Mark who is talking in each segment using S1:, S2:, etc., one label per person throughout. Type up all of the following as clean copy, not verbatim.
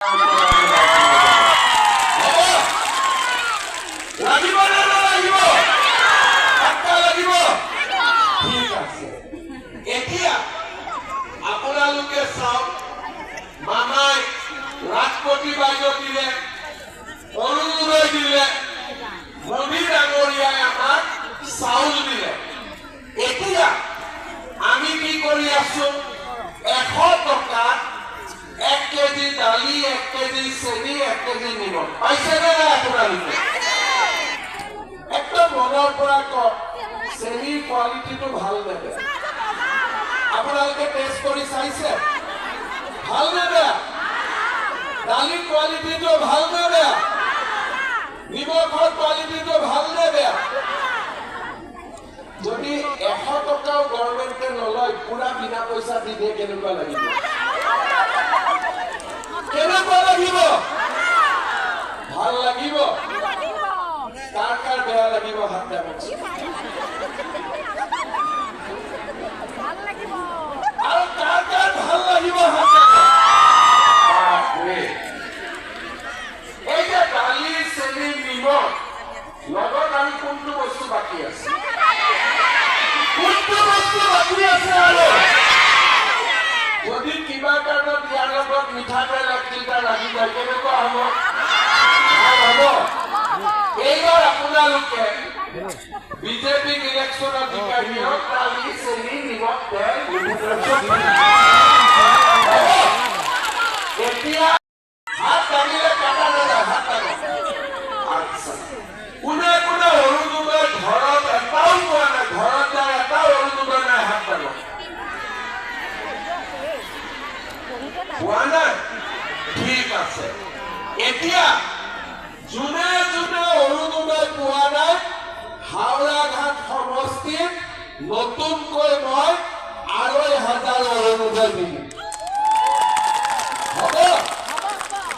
S1: হ'ব? লাগিব নে নালাগিব? পাক্কা লাগিব? ঠিক আছে। এতিয়া আপোনালোকে চাওক, মামাই লাখপতি বাইদেউ দিলে, অৰুণোদয় দিলে, মোদী ডাঙৰীয়াই আমাক চাউল দিলে। এতিয়া আমি কি কৰি আছো? 100 টকাত 1 কেজি দালি, 1 কেজি চেনি, 1 কেজি নিমখ পাইছেনে নাই আপোনালোকে? একদম মনৰ পৰা কওক, চেনিৰ কোৱালিটিটো ভাল নে বেয়া? আপোনালোকে টেষ্ট কৰি চাইছে, ভাল নে বেয়া? দালিৰ কোৱালিটিটো ভাল নে বেয়া? নিমখৰ কোৱালিটিটো ভাল নে বেয়া? যদি 100 টকাও গভৰ্ণমেণ্টে নলয়, পুৰা বিনা পইচা দি দিয়ে, কেনেকুৱা লাগিব? কেনেকুৱা লাগিব? ভাল লাগিব? কাৰ কাৰ বেয়া লাগিব হাত দাঙকচোন।
S2: ভাল লাগিব।
S1: আৰু কাৰ কাৰ ভাল লাগিব হাত দাঙক। বাপৰে। এই যে দালি, চেনি, নিমখ লগত আৰু কোনটো বস্তু বাকী আছে? কোনটো বস্তু বাকী আছে? আৰু যদি কিবা কাৰণত ইয়াৰ লগত মিঠাতেল 1 লিটাৰ লাগি যায়, কেনেকুৱা হ'ব? ভাল হ'ব? এইবাৰ আপোনালোকে বিজেপিক ইলেকশ্যনত জিকাই দিয়ক, দালি, চেনি, নিমখ, তেল চব ফ্ৰী। হ'ব? এতিয়া হাত দাঙিলে কাটা নাযায়, হাত দাঙক। আচ্ছা, কোনে কোনে অৰুণোদয় ঘৰত এটাও পোৱা নাই, ঘৰত যাৰ এটাও অৰুণোদয় নাই, হাত দাঙক। পোৱা নাই? ঠিক আছে। এতিয়া যোনে যোনে অৰুণোদয় পোৱা নাই, হাওৰাঘাট সমষ্টিত নতুনকৈ মই 2500 অৰুণোদয় দিম। হ'ব?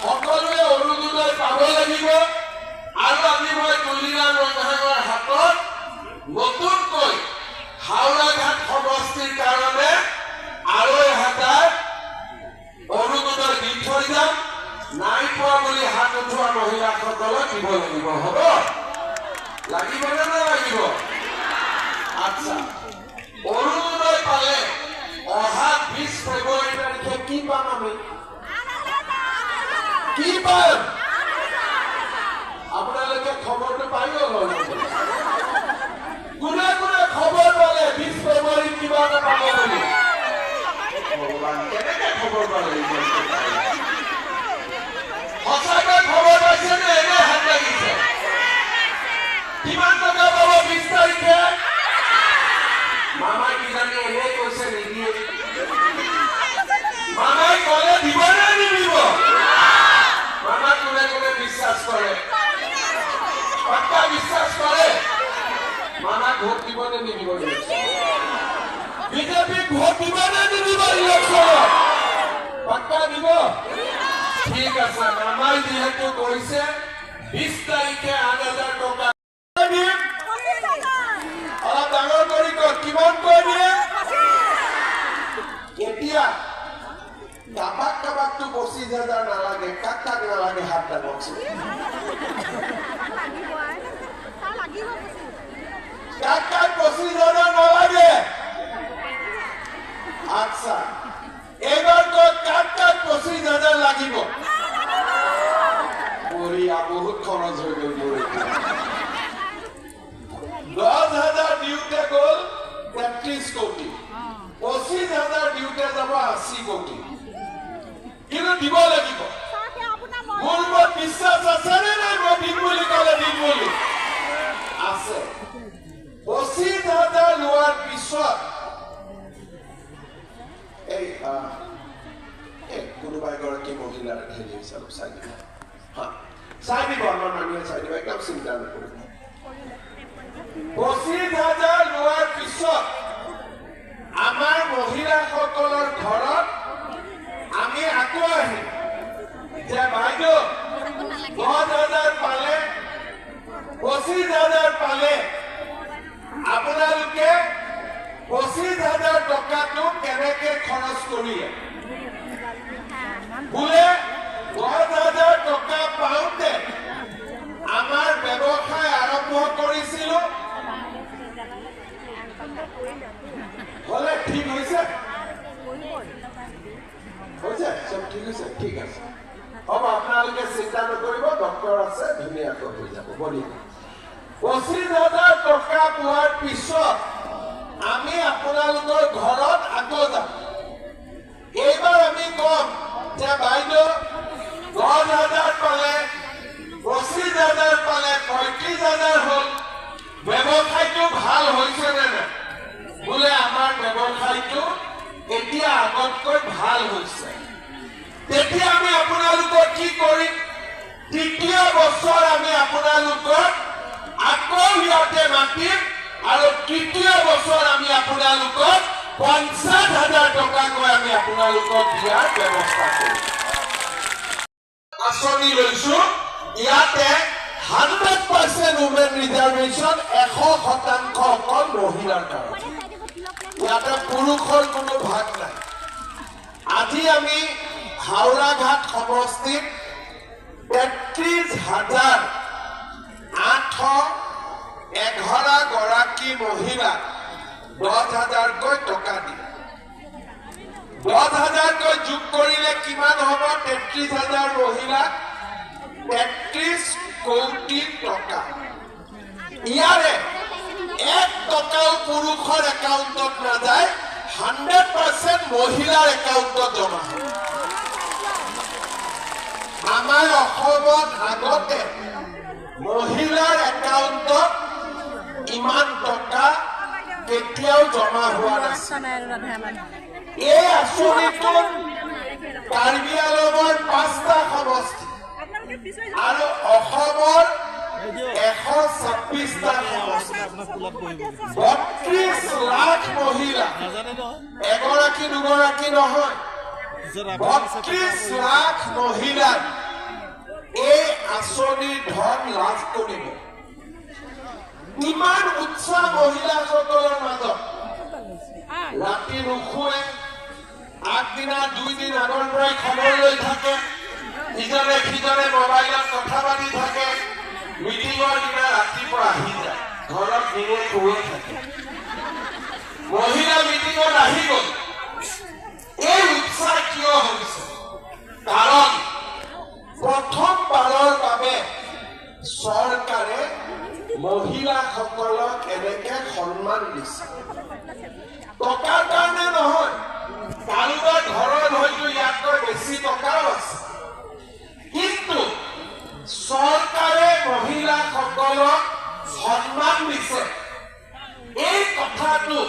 S1: সকলোৱে অৰুণোদয় পাব লাগিব। আৰু আজি মই তুলিৰাম ৰংহাঙৰ হাতত নতুনকৈ হাওৰাঘাট সমষ্টিৰ কাৰণে 2500 অৰুণোদয় দি থৈ যাম। নাই পোৱা বুলি হাত উঠোৱা মহিলাসকলক দিব লাগিব। হ'ব? লাগিব নে নালাগিব? আচ্ছা, অৰুণোদয় পালে অহা 20 ফেব্ৰুৱাৰী তাৰিখে কি পাম আমি? কি পাম? আপোনালোকে খবৰটো পাই গ'ল। কোনে কোনে খবৰ পালে 20 ফেব্ৰুৱাৰীত কিবা এটা পাব বুলি? ভগৱান, কেনেকে খবৰ পালে ইমানটো? সঁচাকৈ খবৰ পাইছে নে এনে হাত লাগিছে? কিমান টকা পাব 20 তাৰিখে? মামাই কিজানি এনেই কৈছে, নিদিয়ে। মামাই ক'লে দিব নে নিদিব? মামাক কোনে কোনে বিশ্বাস কৰে? পাক্কা বিশ্বাস কৰে? মামাক ভোট দিব নে নিদিব? বিজেপিক ভোট দিব নে নিদিব ইলেকশ্যনত? পাক্কা দিব? ঠিক আছে। মামাই যিহেতু কৈছে 20 তাৰিখে 8000 টকা দিম, অলপ ডাঙৰ কৰি কওক, কিমানকৈ দিয়ে? এতিয়া কাবাক কাবাকটো 25,000 নালাগে, কাক কাক নালাগে হাত দাঙকচোন।
S2: লাগিব।
S1: কাক কাক 25,000 নালাগে? আচ্ছা, এইবাৰ কওক, কাক কাক 25,000 লাগিব? বঢ়িয়া, বহুত খৰচ হৈ গ'ল মোৰ। এতিয়া 10,000 দিওঁতে গ'ল 33 কোটি, 25,000 দিওঁতে যাব 80 কোটি। কিন্তু দিব লাগিব। মোৰ ওপৰত বিশ্বাস আছে নে নাই, মই দিম বুলি ক'লে দিম বুলি? আছে। 25,000 লোৱাৰ পিছত এই কোনোবা এগৰাকী মহিলাৰ হেৰি হৈছে, অলপ চাই দিব। হা, চাই দিব, আমাৰ মানুহে চাই দিব, একদম চিন্তা নকৰিব। 25,000 লোৱাৰ পিছত আমাৰ মহিলাসকলৰ ঘৰত আমি আকৌ আহিম যে বাইদেউ, 10,000 পালে, 25,000 পালে, আপোনালোকে 25,000 টকাটো কেনেকে খৰচ কৰিলে? বোলে 10 ঠিক আছে, হ'ব, আপোনালোকে চিন্তা নকৰিব, ডক্তৰ আছে, ধুনীয়াকৈ হৈ যাব। বঢ়িয়া। 25,000 টকা পোৱাৰ পিছত আমি আপোনালোকৰ ঘৰত আকৌ যাম। এইবাৰ আমি কম যে বাইদেউ 10,000 পালে, 25,000 পালে, 35,000 হ'ল, ব্যৱসায়টো ভাল হৈছে নে নাই? বোলে আমাৰ ব্যৱসায়টো এতিয়া আগতকৈ ভাল হৈছে। তেতিয়া আমি আপোনালোকক কি কৰিম? তৃতীয় বছৰ আমি আপোনালোকক আকৌ ইয়াতে মাতিম আৰু তৃতীয় বছৰ আমি আপোনালোকক 50,000 টকাকৈ আমি আপোনালোকক দিয়াৰ ব্যৱস্থা কৰিম। আঁচনি লৈছো, ইয়াতে 100% উমেন ৰিজাৰ্ভেশ্যন, 100% অকল মহিলাৰ কাৰণে, ইয়াতে পুৰুষৰ কোনো ভাগ নাই। আজি আমি হাওৰাঘাট সমষ্টিত 33,811 গৰাকী মহিলাক 10,000কৈ টকা দিম। 10,000কৈ যোগ কৰিলে কিমান হ'ব? 33,000 মহিলাক 33 কোটি টকা। ইয়াৰে 1 টকাও পুৰুষৰ একাউণ্টত নাযায়, 100% মহিলাৰ একাউণ্টত জমা হয়। আমাৰ অসমত আগতে মহিলাৰ একাউণ্টত ইমান টকা কেতিয়াও জমা হোৱা নাছিল। এই আঁচনিটোত কাৰ্বি আংলঙৰ 5টা সমষ্টি আৰু অসমৰ 126টা সমষ্টি, 32 লাখ মহিলা, এগৰাকী দুগৰাকী নহয়, 32 লাখ মহিলাই এই আঁচনিৰ ধন লাভ কৰিব। ইমান উৎসাহ মহিলাসকলৰ মাজত, ৰাতি নুশুৱে, আগদিনা 2 দিন আগৰ পৰাই খবৰ লৈ থাকে, ইজনে সিজনে মোবাইলত কথা পাতি থাকে। মিটিঙৰ দিনা ৰাতিপুৱা আহি যায়, ঘৰত নিজে শুয়ে থাকে, মহিলা মিটিঙত আহি গ'ল। এই উৎসাহ কিয় হৈছে? কাৰণ প্ৰথমবাৰৰ বাবে চৰকাৰে মহিলাসকলক এনেকে সন্মান দিছে। টকাৰ কাৰণে নহয়, কাৰোবাৰ ঘৰত হয়তো ইয়াতকৈ বেছি টকাও আছে, কিন্তু চৰকাৰে মহিলাসকলক সন্মান দিছে। এই কথাটো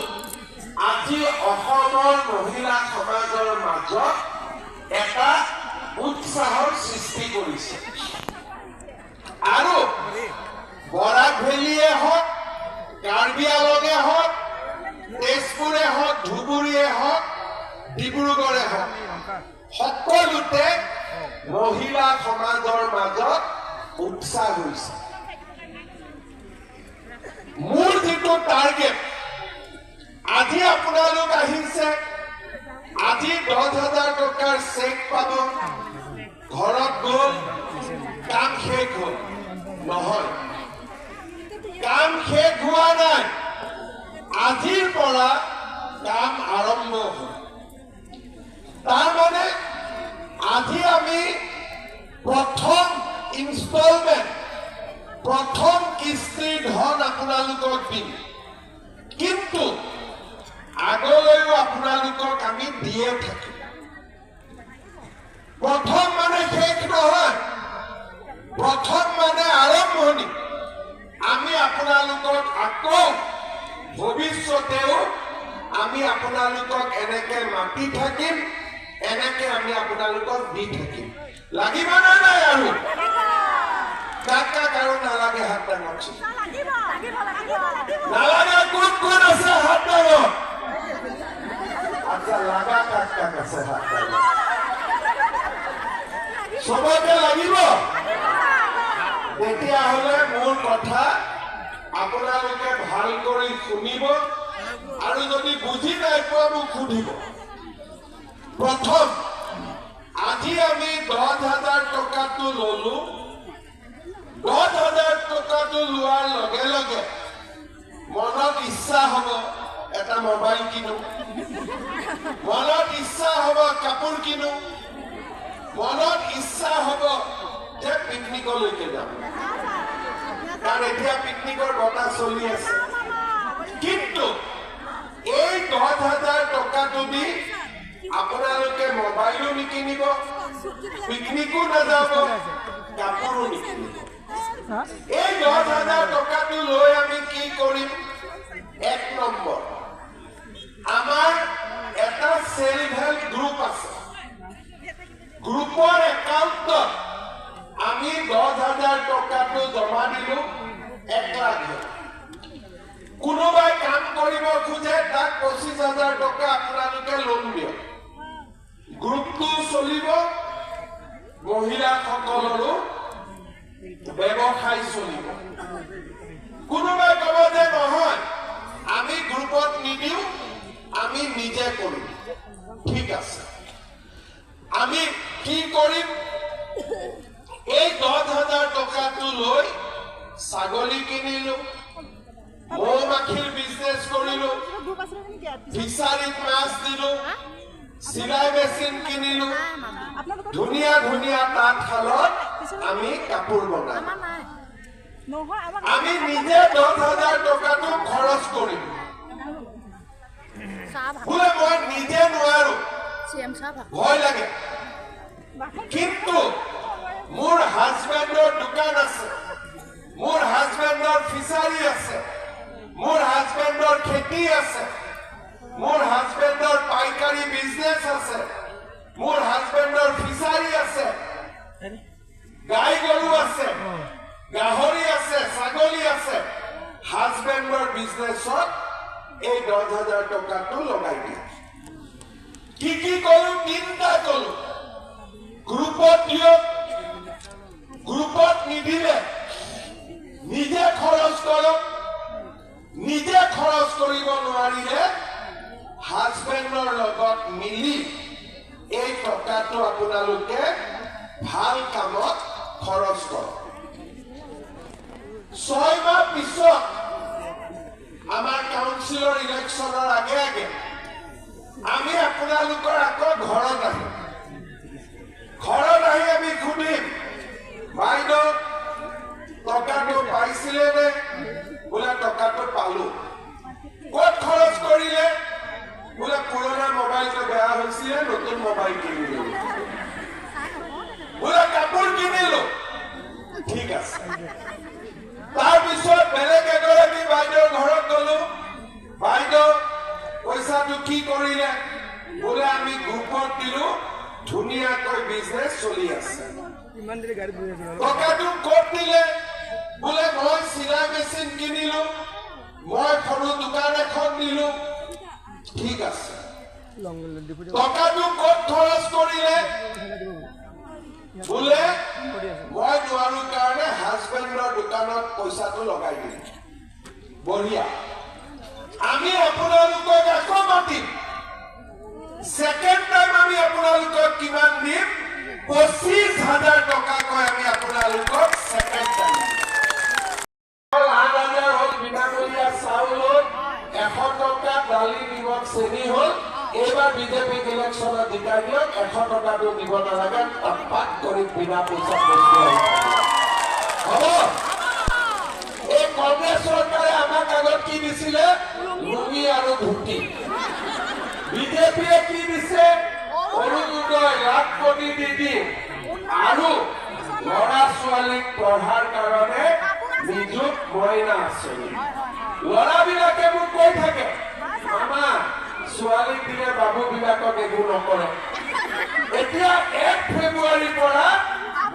S1: আজি অসমৰ মহিলা সমাজৰ মাজত এটা উৎসাহৰ সৃষ্টি কৰিছে। আৰু বৰাক ভেলীয়ে হওক, কাৰ্বি আলঙে হওক, তেজপুৰে হওক, ধুবুৰীয়ে হওক, ডিব্ৰুগড়ে হওক, সকলোতে মহিলা সমাজৰ মাজত উৎসাহ হৈছে। মোৰ যিটো টাৰ্গেট, আজি আপোনালোক আহিছে, আজি 10,000 টকাৰ চেক পাব, ঘৰত গ'ল, কাম শেষ হ'ল। নহয়, কাম শেষ হোৱা নাই, আজিৰ পৰা কাম আৰম্ভ হ'ল। তাৰমানে আজি আমি প্ৰথম ইনষ্টলমেণ্ট, প্ৰথম কিস্তিৰ ধন আপোনালোকক দিম, কিন্তু আগলৈও আপোনালোকক আমি দিয়ে থাকিম। প্ৰথম মানে শেষ নহয়, প্ৰথম মানে আৰম্ভণি। আমি আপোনালোকক আকৌ ভৱিষ্যতেও আমি আপোনালোকক এনেকে মাতি থাকিম, এনেকে আমি আপোনালোকক দি থাকিম। লাগিব নে নাই? আৰু কাক কাক আৰু নালাগে হাত দাঙকচোন। নালাগে কোন কোন আছে হাত দাঙক। আচ্ছা, লাগা কাক কাক আছে হাত দাঙক। চবকে লাগিব? তেতিয়াহ'লে মোৰ কথা আপোনালোকে ভাল কৰি শুনিব আৰু যদি বুজি নাই পোৱা মোক সুধিব। প্ৰথম, আজি আমি 10,000 টকাটো ললো। 10,000 টকাটো লোৱাৰ লগে লগে মনত ইচ্ছা হ'ব এটা মোবাইল কিনো, মনত ইচ্ছা হ'ব কাপোৰ কিনো, মনত ইচ্ছা হ'ব যে পিকনিকলৈকে যাম, কাৰণ এতিয়া পিকনিকৰ বতাহ চলি আছে। কিন্তু এই 10,000 টকাটো দি আপোনালোকে মোবাইলো নিকিনিব, পিকনিকো নাযাব, কাপোৰো নিকিনিব। এই 10,000 টকাটো লৈ আমি কি কৰিম? 1 নম্বৰ, আমাৰ এটা চেল্ফ হেল্প গ্ৰুপ আছে। গ্ৰুপৰ একাউণ্টত আমি 10,000 টকাটো জমা দিলো, 1 লাখ হ'ল। কোনোবাই কাম কৰিব খোজে, তাক 25,000 টকা আপোনালোকে লোন দিয়ক। গ্ৰুপটো চলিব, মহিলাসকলৰো ব্যৱসায় চলিব। কোনোবাই ক'ব যে নহয়, আমি গ্ৰুপত নিদিওঁ, আমি নিজে কৰিম। ঠিক আছে, আমি কি কৰিম? এই 10,000 টকাটো লৈ ছাগলী কিনিলো, মৌ মাখিৰ বিজনেছ কৰিলো, ফিচাৰীত মাছ দিলো, চিলাই মেচিন কিনিলো, ধুনীয়া ধুনীয়া তাঁতশালত আমি কাপোৰ বনাম। আমি নিজে 10,000 টকাটো খৰচ কৰিম। বোলে মই নিজে নোৱাৰো, ভয় লাগে, কিন্তু মোৰ হাজবেণ্ডৰ দোকান আছে, মোৰ হাজবেণ্ডৰ ফিচাৰী আছে, মোৰ হাজবেণ্ডৰ খেতি আছে, মোৰ হাজবেণ্ডৰ পাইকাৰী বিজনেছ আছে, মোৰ হাজবেণ্ডৰ ফিচাৰী আছে, গাই গৰু আছে, গাহৰি আছে, ছাগলী আছে। হাজবেণ্ডৰ বিজনেছত এই 10,000 টকাটো লগাই দিয়ে। কি কি কলো? 3টা কলো। গ্ৰুপত দিয়ক, গ্ৰুপত নিদিলে নিজে খৰচ কৰক, নিজে খৰচ কৰিব নোৱাৰিলে হাজবেণ্ডৰ লগত মিলি এই টকাটো আপোনালোকে ভাল কামত খৰচ কৰক। 6 মাহ পিছত আমাৰ কাউন্সিলৰ ইলেকশ্যনৰ আগে আগে আমি আপোনালোকৰ আকৌ ঘৰত আহিম। ঘৰত আহি আমি সুধিম, বাইদেউ টকাটো পাইছিলে নে? বোলে টকাটো পালো। ক'ত খৰচ কৰিলে? বোলে পুৰণা মোবাইলটো বেয়া হৈছিলে, নতুন মোবাইল কিনিলো, বোলে কাপোৰ কিনিলো। ঠিক আছে। তাৰপিছত বেলেগ এগৰাকী বাইদেউৰ ঘৰত গলো, বাইদেউ পইচাটো কি কৰিলে? বোলে আমি গ্ৰুপত দিলো, ধুনীয়াকৈ বিজনেছ চলি আছে। টকাটো ক'ত দিলে? বোলে মই চিলাই মেচিন কিনিলো, মই সৰু দোকান এখন দিলো। ঠিক আছে। টকাটো ক'ত খৰচ কৰিলে? বোলে মই নোৱাৰো কাৰণে হাজবেণ্ডৰ দোকানত পইচাটো লগাই দিলো। বঢ়িয়া। আমি আপোনালোকক আকৌ মাতিম। ছেকেণ্ড টাইম আমি আপোনালোকক কিমান দিম? 25,000 টকাকৈ আমি আপোনালোকক ছেকেণ্ড টাইম। 8,000 হ'ল বিনামূলীয়া চাউল হ'ল, 100 টকা দালি নিমখ চেনি হ'ল। এইবাৰ বিজেপিক ইলেকশ্যনত জিকাই দিয়ক, 100 টকাটো দিব নালাগে, পাত কৰি বিনা পইচাত বস্তু হ'ব। এই কংগ্ৰেছ চৰকাৰে আমাক আগত কি দিছিলে? লুঙি আৰু ধুতি। বিজেপিয়ে কি দিছে? অৰুণোদয় লাখপতি দিদি আৰু ল'ৰা ছোৱালীক পঢ়াৰ কাৰণে নিযুত মইনা আঁচনি। ল'ৰাবিলাকে মোক কৈ থাকে, মামা ছোৱালীক দিলে বাবু বিলাকক একো নকৰে। এতিয়া 1 ফেব্ৰুৱাৰীৰ পৰা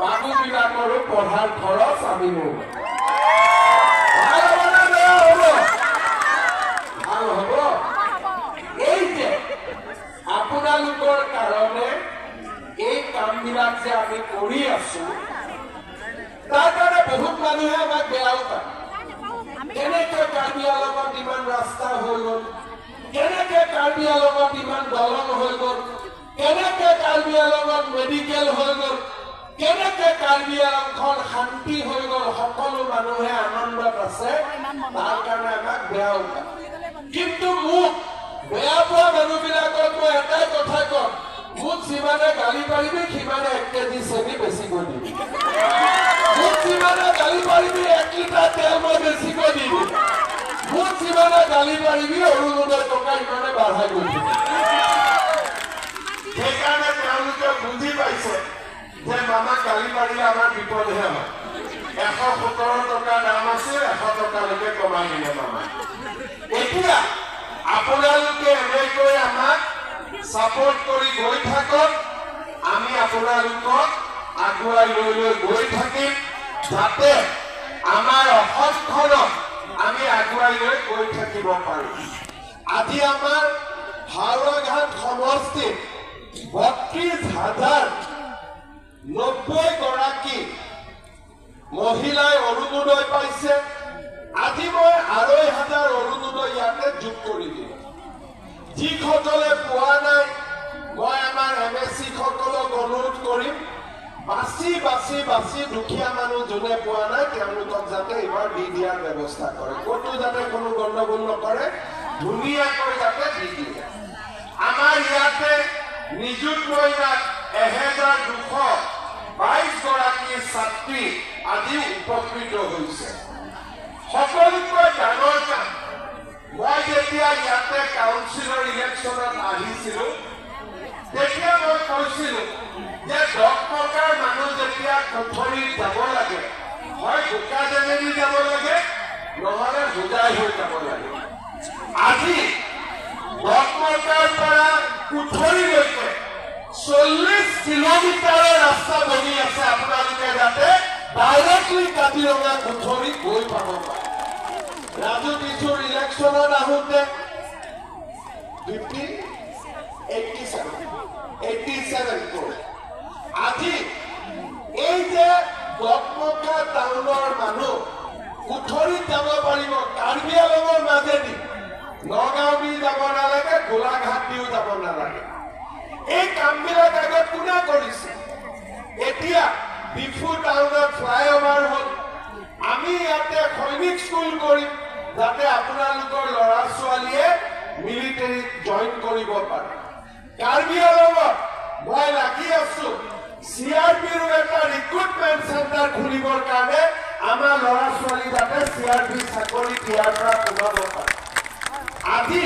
S1: বাবু বিলাকৰো পঢ়াৰ খৰচ আমি লওঁ। ভাল হ'ব নে বেয়া হ'ব? ভাল হ'ব। এই যে আপোনালোকৰ কাৰণে এই কামবিলাক যে আমি কৰি আছো, তাৰ কাৰণে বহুত মানুহে আমাক বেয়াও পায়। কেনেকে কাৰ্বি আলঙত ইমান ৰাস্তা হৈ গ'ল, কেনেকে কাৰ্বি আলঙত ইমান দলং হৈ গ'ল, কেনেকে কাৰ্বি আলঙত মেডিকেল হৈ গ'ল, কেনেকে কাৰ্বি আলংখন শান্তি হৈ গ'ল, সকলো মানুহে আনন্দত আছে, তাৰ কাৰণে আমাক বেয়াও পায়। কিন্তু মোক বেয়া পোৱা মানুহবিলাকক মই এটাই কথা কম, মোক যিমানে গালি পাৰিবি সিমানে 1 কেজি চেনি বেছিকৈ দিবি। মোক যিমানে গালি পাৰিবি, 1 লিটাৰ তেল মই বেছিকৈ দি দিম। মোক যিমানে গালি পাৰিবি, অৰুণোদয় টকা ইমানে বাঢ়াই গৈ দিম। সেইকাৰণে তেওঁলোকে বুজি পাইছে যে মামাক গালি পাৰিলে আমাৰ বিপদহে হয়। 117 টকাৰ দাম আছিল, 100 টকালৈকে কমাই দিলে মামা। এতিয়া আপোনালোকে এনেকৈ আমাক ছাপৰ্ট কৰি গৈ থাকক, আমি আপোনালোকক আগুৱাই লৈ লৈ গৈ থাকিম, যাতে আমাৰ অসমখনক আমি আগুৱাই লৈ গৈ থাকিব পাৰোঁ। আজি আমাৰ হাওৰাঘাট সমষ্টিত 32,090 গৰাকী মহিলাই অৰুণোদয় পাইছে। আজি মই 2500 অৰুণোদয় ইয়াতে যোগ কৰি দিলোঁ। যিসকলে পোৱা নাই, মই আমাৰ এমএচি সকলক অনুৰোধ কৰিম, বাছি বাছি বাছি দুখীয়া মানুহ যোনে পোৱা নাই, তেওঁলোকক যাতে এইবাৰ দি দিয়াৰ ব্যৱস্থা কৰে। ক'তো যাতে কোনো গণ্ডগোল নকৰে, ধুনীয়াকৈ যাতে দি দিয়ে। আমাৰ ইয়াতে নিযুত মইনাত 1222 গৰাকী ছাত্ৰী আজি উপকৃত হৈছে। সকলোতকৈ ডাঙৰ কাম, মই যেতিয়া ইয়াতে কাউন্সিলৰ ইলেকশ্যনত আহিছিলো, তেতিয়া মই কৈছিলো যে ডকমকাৰ মানুহ যেতিয়া কুঠৰীত যাব লাগে, হয় বোকাজানেদি যাব লাগে, নহলে হোজাই হৈ যাব লাগে। আজি ডকমকাৰ পৰা কুঠৰীলৈকে 40 কিলোমিটাৰৰ ৰাস্তা বনি আছে, আপোনালোকে যাতে ডাইৰেক্টলি কাজিৰঙা কুঠৰী গৈ পাব পাৰে। ৰাজু টিছুৰ ইলেকশ্যনত আহোঁতে 50 87 87 crore। আজি এই যে ডকমকা টাউনৰ মানুহ কুঠৰীত যাব পাৰিব কাৰ্বি আলঙৰ মাজেদি, নগাঁও দি যাব নালাগে, গোলাঘাট দিও যাব নালাগে। এই কামবিলাক আগত কোনে কৰিছে? এতিয়া ডিফু টাউনত ফ্লাইঅভাৰ হ'ল। আমি ইয়াতে সৈনিক স্কুল কৰিম, যাতে আপোনালোকৰ ল'ৰা ছোৱালীয়ে মিলিটেৰীত জইন কৰিব পাৰে। কাৰ্বি আলঙত মই লাগি আছো চিআৰপিৰো এটা ৰিক্ৰুটমেণ্ট চেণ্টাৰ খুলিবৰ কাৰণে, আমাৰ ল'ৰা ছোৱালী যাতে চিআৰপি চাকৰিত ইয়াৰ পৰা সোমাব পাৰে। আজি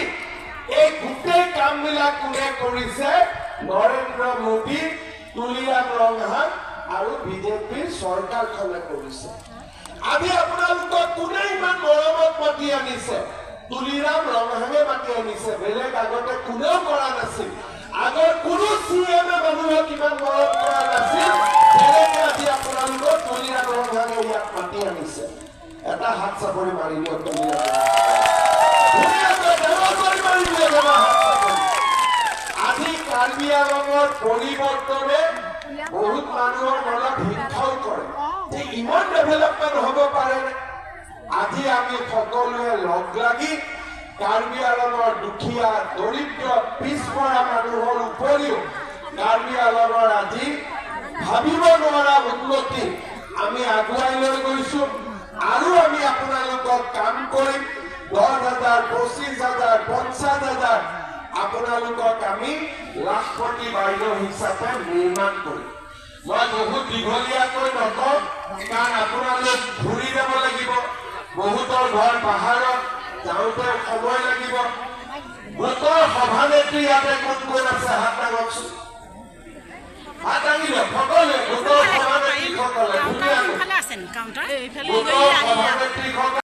S1: এই গোটেই কামবিলাক কোনে কৰিছে? নৰেন্দ্ৰ মোদী, তুলিৰাম ৰংহাং আৰু বিজেপিৰ চৰকাৰখনে কৰিছে। আজি আপোনালোকক কোনে ইমান মৰমত মাতি আনিছে? তুলিৰাম ৰংহাঙে মাতি আনিছে। বেলেগ আগতে কোনেও কৰা নাছিল। আগৰ কোনো চি এমে মানুহক ইমান মৰম কৰা নাছিল, যেনেকে আজি আপোনালোকক তুলিৰাম ৰংহাঙে ইয়াত মাতি আনিছে। এটা হাত চাপৰি মাৰি দিয়ক তুলিৰাম। ধুনীয়াকৈ ডাঙৰ কৰি মাৰি দিয়ক এটা হাত চাপৰি। আজি কাৰ্বি আলঙৰ পৰিৱৰ্তনে বহুত মানুহৰ মনত হিংসাও কৰে যে ইমান ডেভেলপমেণ্ট হ'ব পাৰেনে? আজি আমি সকলোৱে লগ লাগি কাৰ্বি আলঙৰ দুখীয়া, দৰিদ্ৰ, পিছপৰা মানুহৰ উপৰিও কাৰ্বি আলঙৰ আজি ভাবিব নোৱাৰা উন্নতি আমি আগুৱাই লৈ গৈছো। আৰু আমি আপোনালোকক কাম কৰিম। 10,000, 25,000, 50,000, আপোনালোকক আমি লাখপতি বাইদেউ হিচাপে নিৰ্মাণ কৰিম। মই বহুত দীঘলীয়াকৈ নকওঁ, কাৰণ আপোনালোক ঘূৰি যাব লাগিব। বহুতৰ ঘৰ পাহাৰত, যাওঁতে সময় লাগিব। গোটৰ সভানেত্ৰী ইয়াতে কোন কোন আছে, হাত দাঙকচোন। হাত দাঙি দিয়ক সকলোৱে, গোটৰ সভানেত্ৰীসকলে ধুনীয়াকৈ।
S2: আছে কাউণ্টাৰ।
S1: গোটৰ সভানেত্ৰীসকলে।